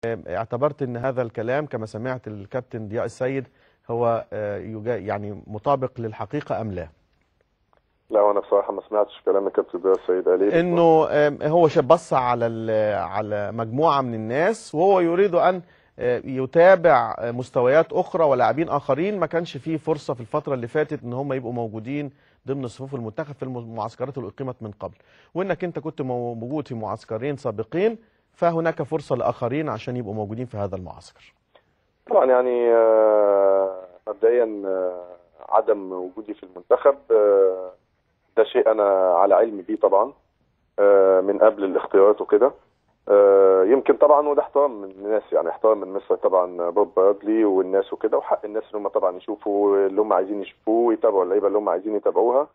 اعتبرت ان هذا الكلام كما سمعت الكابتن ضياء السيد هو يعني مطابق للحقيقة ام لا؟ لا، وانا بصراحة ما سمعتش كلام الكابتن ضياء السيد قال انه هو بص على مجموعة من الناس وهو يريد ان يتابع مستويات اخرى ولاعبين اخرين ما كانش فيه فرصة في الفترة اللي فاتت ان هم يبقوا موجودين ضمن صفوف المنتخب في المعسكرات اللي اقيمت من قبل، وانك انت كنت موجود في معسكرين سابقين فهناك فرصة لاخرين عشان يبقوا موجودين في هذا المعسكر. طبعا يعني مبدئيا عدم وجودي في المنتخب ده شيء انا على علم بيه طبعا من قبل الاختيارات وكده. يمكن طبعا وده احترام من الناس، يعني احترام من مصر طبعا بوب برادلي والناس وكده، وحق الناس ان هم طبعا يشوفوا اللي هم عايزين يشوفوه ويتابعوا اللعيبة اللي هم عايزين يتابعوها،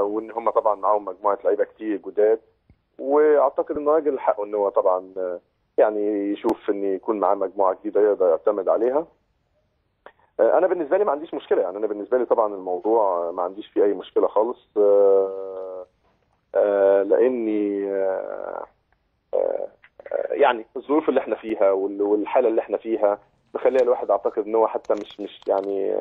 وان هم طبعا معاهم مجموعة لعيبة كتير جداد، واعتقد ان الراجل حقه ان هو طبعا يعني يشوف ان يكون معاه مجموعة جديدة يقدر يعتمد عليها. انا بالنسبة لي ما عنديش مشكلة، يعني انا بالنسبة لي طبعا الموضوع ما عنديش فيه اي مشكلة خالص، لاني يعني الظروف اللي احنا فيها والحالة اللي احنا فيها مخليها الواحد اعتقد ان هو حتى مش يعني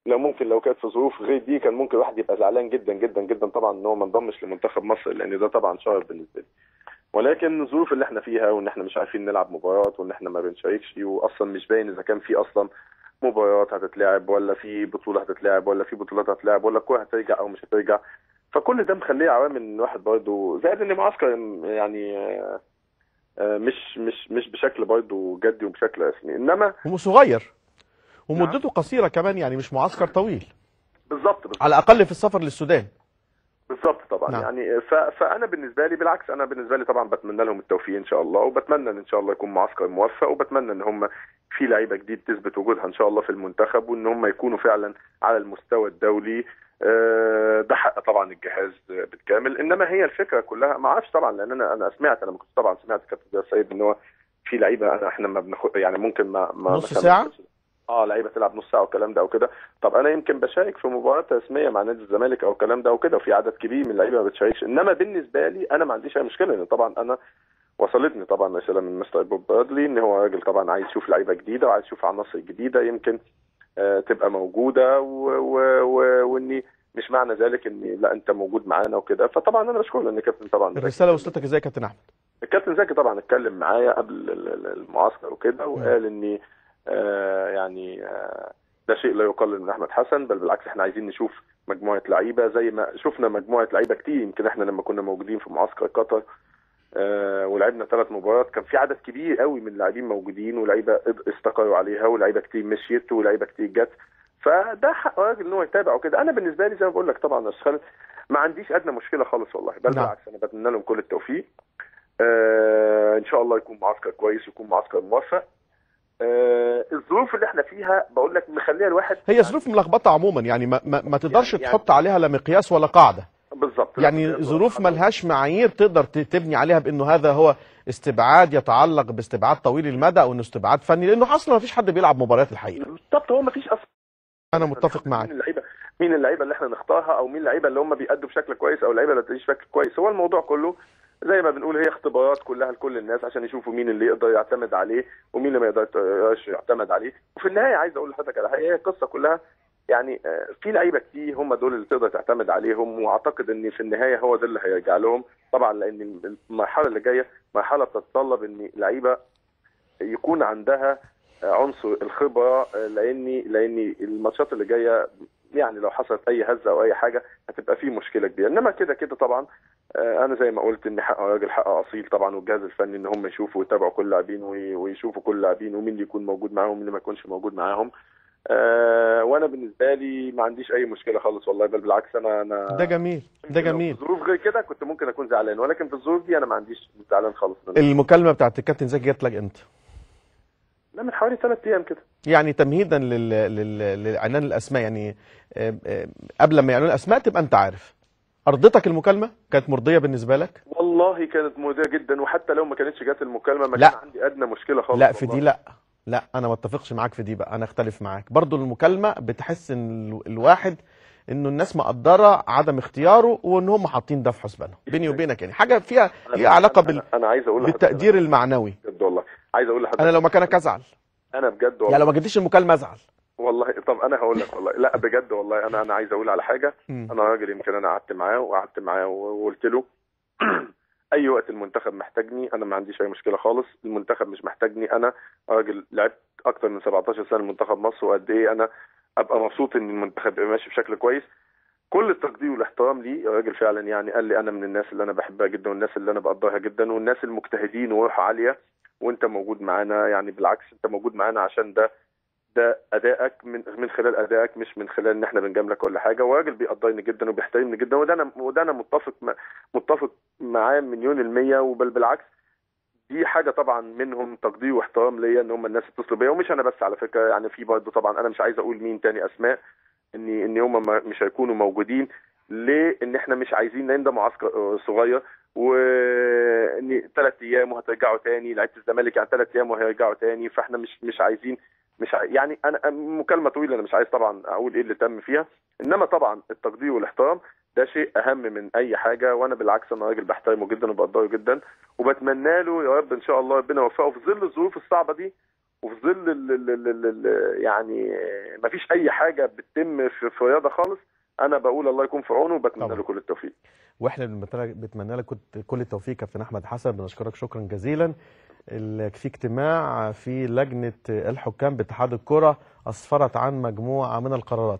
لو ممكن لو كانت في ظروف غير دي كان ممكن الواحد يبقى زعلان جدا جدا جدا طبعا ان هو ما انضمش لمنتخب مصر، لان ده طبعا شرف بالنسبة لي. ولكن الظروف اللي احنا فيها وان احنا مش عارفين نلعب مباريات وان احنا ما بنشاركش، واصلا مش باين اذا كان في اصلا مباريات هتتلعب ولا في بطوله هتتلعب ولا في بطولات هتتلعب ولا الكورة هترجع او مش هترجع، فكل ده مخليه عوامل ان الواحد برضه زائد ان معسكر يعني مش مش مش بشكل برضه جدي وبشكل رسمي، انما هو صغير ومدته نعم. قصيرة كمان، يعني مش معسكر طويل. بالظبط، على الاقل في السفر للسودان. بالظبط طبعا نعم. يعني فانا بالنسبة لي بالعكس، انا بالنسبة لي طبعا بتمنى لهم التوفيق ان شاء الله، وبتمنى ان شاء الله يكون معسكر موفق، وبتمنى ان هم في لعيبة جديد تثبت وجودها ان شاء الله في المنتخب، وان هم يكونوا فعلا على المستوى الدولي. ده حق طبعا الجهاز بالكامل، انما هي الفكرة كلها ما اعرفش طبعا، لان انا سمعت، انا كنت طبعا سمعت كابتن ضياء السيد ان هو في لعيبة احنا ما بناخد يعني ممكن ما نص ساعة لعيبة تلعب نص ساعة والكلام ده او كده. طب انا يمكن بشارك في مباراة رسمية مع نادي الزمالك او الكلام ده او كده، وفي عدد كبير من اللعيبة ما بتشاركش، انما بالنسبة لي انا ما عنديش اي مشكلة، لان طبعا انا وصلتني طبعا رسالة من مستر بوب برادلي ان هو راجل طبعا عايز يشوف لعيبة جديدة وعايز يشوف عناصر جديدة يمكن تبقى موجودة، واني مش معنى ذلك ان لا انت موجود معانا وكده. فطبعا انا بشكره لان كابتن طبعا الرسالة وصلتك ازاي يا كابتن احمد؟ الكابتن زكي طبعا اتكلم معايا قبل المعسكر وكده، وقال اني يعني ده شيء لا يقلل من احمد حسن، بل بالعكس احنا عايزين نشوف مجموعة لعيبة زي ما شفنا مجموعة لعيبة كتير. يمكن احنا لما كنا موجودين في معسكر قطر ولعبنا 3 مباريات كان في عدد كبير قوي من اللاعبين موجودين، ولاعيبه استقروا عليها، ولاعيبه كتير مشيت، ولاعيبه كتير جت، فده حق راجل ان هو يتابع وكده. انا بالنسبة لي زي ما بقول لك طبعا يا استاذ خالد ما عنديش ادنى مشكلة خالص والله، بل بالعكس انا بتمنى لهم كل التوفيق. ان شاء الله يكون معسكر كويس ويكون معسكر موفق. الظروف اللي احنا فيها بقول لك مخليها الواحد هي ظروف ملخبطة عموما، يعني ما تقدرش يعني تحط عليها لا مقياس ولا قاعدة. بالظبط، يعني ظروف ملهاش معايير تقدر تبني عليها بانه هذا هو استبعاد يتعلق باستبعاد طويل المدى او انه استبعاد فني، لانه اصلا ما فيش حد بيلعب مباريات الحقيقة. بالظبط، هو ما فيش اصلا. انا متفق معاك. مين اللعيبة اللي احنا نختارها، او مين اللعيبة اللي هم بيأدوا بشكل كويس، او اللعيبة اللي ما بتأديش بشكل كويس. هو الموضوع كله زي ما بنقول هي اختبارات كلها لكل الناس عشان يشوفوا مين اللي يقدر يعتمد عليه ومين اللي ما يقدرش يعتمد عليه. وفي النهاية عايز اقول لحضرتك على حاجة، هي القصة كلها يعني في لعيبة كتير هم دول اللي تقدر تعتمد عليهم، واعتقد ان في النهاية هو ده اللي هيرجع لهم طبعا، لان المرحلة اللي جاية مرحلة بتتطلب ان لعيبة يكون عندها عنصر الخبرة، لان الماتشات اللي جاية يعني لو حصلت اي هزه او اي حاجة هتبقى في مشكلة كبيرة. انما كده كده طبعا انا زي ما قلت ان حق راجل حق اصيل طبعا، والجهاز الفني ان هم يشوفوا ويتابعوا كل لاعبين ويشوفوا كل لاعبين ومين اللي يكون موجود معاهم ومين اللي ما يكونش موجود معاهم. وانا بالنسبة لي ما عنديش اي مشكلة خالص والله، بل بالعكس انا ده جميل، ده جميل. في ظروف غير كده كنت ممكن اكون زعلان، ولكن في الظروف دي انا ما عنديش زعلان خالص. المكالمة بتاعت الكابتن زكي جت لك امتى؟ لا، من حوالي 3 ايام كده، يعني تمهيدا لاعلان الاسماء، يعني قبل ما يعلنوا الاسماء تبقى انت عارف. ارضتك المكالمة؟ كانت مرضية بالنسبة لك؟ والله كانت مرضية جدا، وحتى لو ما كانتش جت المكالمة ما كان عندي ادنى مشكلة خالص. لا في دي لا انا ما اتفقش معاك في دي بقى، انا اختلف معاك. برضو المكالمة بتحس ان الواحد انه الناس مقدره عدم اختياره وان هم حاطين ده في حسبانهم. بيني وبينك يعني حاجة فيها ليها علاقة انا عايز اقول بالتقدير المعنوي. بجد والله عايز اقول لحضرتك، انا لو مكانك ازعل، انا بجد والله، يعني لو ما جبتش المكالمة ازعل والله. طب انا هقول لك والله، لا بجد والله انا عايز اقول على حاجة. انا راجل يمكن انا قعدت معاه وقلت له اي وقت المنتخب محتاجني انا ما عنديش اي مشكلة خالص، المنتخب مش محتاجني، انا راجل لعبت اكتر من 17 سنة منتخب مصر، وقد ايه انا ابقى مبسوط ان المنتخب يبقى ماشي بشكل كويس. كل التقدير والاحترام ليه، الراجل فعلا يعني قال لي انا من الناس اللي انا بحبها جدا، والناس اللي انا بقدرها جدا، والناس المجتهدين وروح عالية، وانت موجود معانا، يعني بالعكس انت موجود معانا عشان ده ادائك، من خلال ادائك، مش من خلال ان احنا بنجاملك ولا حاجة. وراجل بيقدرني جدا وبيحترمني جدا، وده انا متفق معاه 1,000,000%. وبل بالعكس دي حاجة طبعا منهم تقدير واحترام ليا ان هم الناس اتصلوا بيا، ومش انا بس على فكرة، يعني في برضه طبعا انا مش عايز اقول مين تاني اسماء ان هم مش هيكونوا موجودين. ليه؟ ان احنا مش عايزين، لان ده معسكر صغير، وان 3 ايام وهترجعوا تاني، لعيبة الزمالك يعني 3 ايام وهيرجعوا تاني، فاحنا مش عايزين، مش يعني انا مكالمة طويلة انا مش عايز طبعا اقول ايه اللي تم فيها، انما طبعا التقدير والاحترام ده شيء اهم من اي حاجة. وانا بالعكس انا راجل بحترمه جدا وبقدره جدا، وبتمنى له يا رب ان شاء الله ربنا يوفقه في ظل الظروف الصعبة دي، وفي ظل يعني ما فيش اي حاجة بتتم في الرياضة خالص. انا بقول الله يكون في عونه، وبتمنى له كل التوفيق. واحنا بنتمنى لك كل التوفيق كابتن احمد حسن، بنشكرك شكرا جزيلا. في اجتماع في لجنة الحكام باتحاد الكره اسفرت عن مجموعة من القرارات.